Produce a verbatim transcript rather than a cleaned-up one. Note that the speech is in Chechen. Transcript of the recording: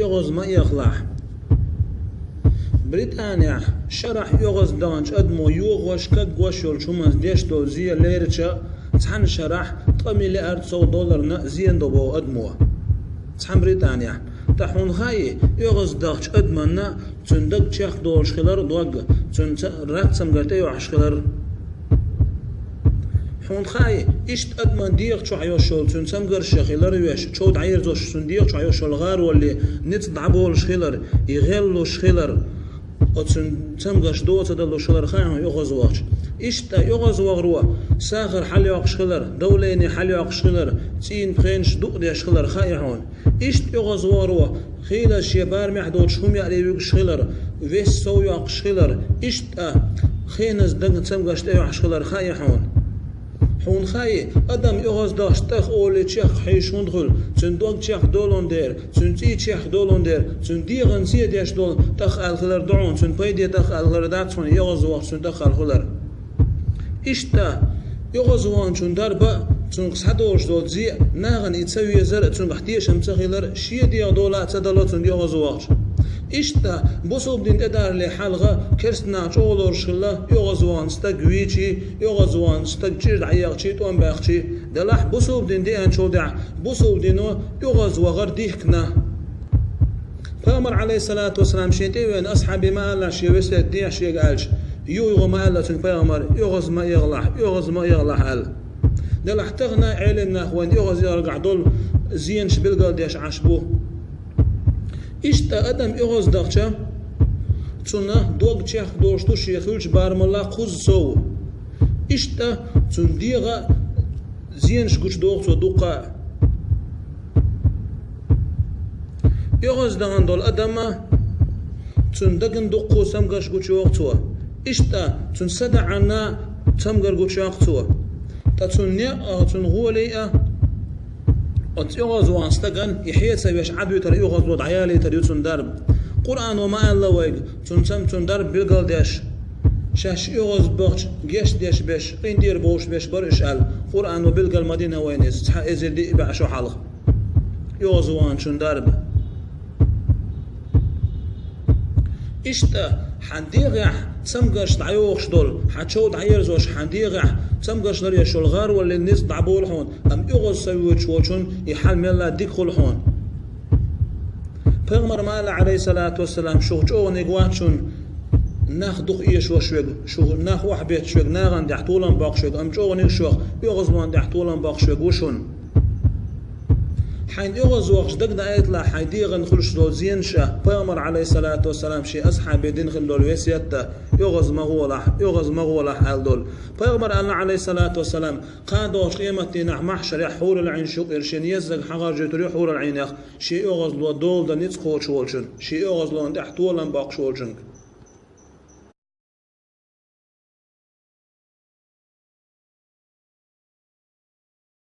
ОьгӀаз ма эхалахь. Британехь шарахь оьгӀаз даханчу адамо йохош, кагош йолчу хӀуманца деш долу зен лерича, цхьана шарахь ткъа миллиард сов долларна зен до боху адамо. Цхьана Британехь. Ткъа хьуна хаьий, оьгӀаз дахчу адаманна цуьнан даг чекхдолуш хилар дог, цуьнан ца-, рак цамгар тӀейохьуш хилар. Хьуна хаьий, иштта адаман дегӀа чохь йолуш йолу цуьнан цамгарш а хилар веш, чов дӀаерзош цуьнан дегӀа чохь йолуш йолу гӀаролле ницкъ дӀаболуш хилар, и гӀеллуш хилар, оцу цуьнан цамгарш доца далуш хилар хаьий хьуна оьгӀаз вахча. Иштта оьгӀаз вахаро сахар хьалайоккхуш хилар, давление хьалайоккхуш хилар, цӀийнан пхенаш дукъ деш хилар хаьий хьуна. Иштта оьгӀаз вахаро хийла шен барамехь доцуш хӀума яарий вуьгуш хилар, вес сов йоккхуш хилар, иштта хеназа дан цамгарш тӀейохьуш хилар хаьий хьуна. Хьуна хаьий, адам оьгӀаз дахча тӀах олий чекх хьийзаш хӀунда хуьлу, цуьнан дог чекхдолун дера, цуьнан цӀий чекхдолун дера, цуьнан дегӀан зен деш долу тӀах аьлла хилар ду хьуна, цуьнан пайде тӀах аьлла хилар дац хьуна, оьгӀаз вахча цуьнан тӀах аьлла хилар. Иштта, оьгӀаз ваханчун дарба а, цуьнгахь схьадолуш долу зен а, нахана и ца везар а, цуьнгахь тешам ца хилар а, шен дегӀан дола а ца дало цуьнга оьгӀаз вахча. Иштта, бусалба дин тӀедарле хьалха керста нах чӀогӀа лоруш хилла, оьгӀаз вахана стаг вийчий, оьгӀаз вахана стаг чӀир дӀаехчий, тӀом баьхчий. Делахь бусалба дин деанчул тӀаьхьа бусалба дино оьгӀаз вахар дихкина. Пайхамар, Ӏалайхиссалату вассалам, шен тӀе а веана асхьабе ма аьлла шен весет дехьа шега аьлча, юха ма аьлла цуьнга пайхамар, оьгӀаз ма эгӀалахь, оьгӀаз ма эгӀалахь аьлла. Делахь тахана Ӏелам нах вайна оьгӀаз эгӀаргахь долу зенаш билгалдеш Ӏаш бу. Иштта адам оьгӀаз дахча, цуьнан дог чекхдолуш ду шен хуьлучу барамалла кхузза сов. Иштта цуьнан дегӀан зенаш гучудоху цо дуккха а. ОьгӀаз дахана долу адам а, цуьнан дагна дуккха а цамгарш гучуйоху цо. Иштта цуьнан садаӀанна цамгар гучуйоккху цо. Ткъа цуьнан некъ а, цуьнан гӀоле а, оцу оьгӀаз вахана стагана и хье ца веш Ӏадвитар, оьгӀазло дӀаялийтар ю цуьнан дарба. Къуръано ма аьлла вайга, цуьнан цам-, цуьнан дарба билгалдеш, шаьш оьгӀаз бахча гечдеш берш, къинтӀера бовш берш бара уьш аьлла, Къуръано билгал ма дина вайна иза, цхьа эзар диъ бӀе шо хьалха. ОьгӀаз ваханчун дарба. Иштта, хьан дегӀехь цамгарш дӀайохуш долу, хьан чов дӀаерзош, хьан дегӀехь цамгарш ларъеш йолу гӀароллин ницкъ дӀаболу хьуна, амма оьгӀаз ца воьдуш волчун и хьал мелла дика хуьлу хьуна. Пайхамар ма аьлла, Ӏалайхиссалату вассалам, шух чӀогӀаниг вац шуна нах дукха эшош верг, шух нах охьабетташ верг, нахана тӀехь толам боккхуш верг, амма чӀогӀаниг шух оьгӀазлонна тӀехь толам боккхуш верг ву шуна. Хьайна оьгӀаз вахча дагна айталахь хьайн дегӀана хуьлуш долу зенаш а, пайхамар, Ӏалайхиссалату вассалам, шен асхьабе дина хилла долу весет а, оьгӀаз ма гӀолахь, оьгӀаз ма гӀолахь аьлла долу. Пайхамар аьлла, Ӏалайхиссалату вассалам, кхана догӀучу къематдийнахь махьшарехь хьурул-Ӏийнаш юкъера шена еззиг хьагӀаржуьйтур ю хьурул-Ӏийнех, шен оьгӀазло дола дан ницкъ кхочуш волчун, шен оьгӀазлонна тӀехь толам боккхуш волчуьнга.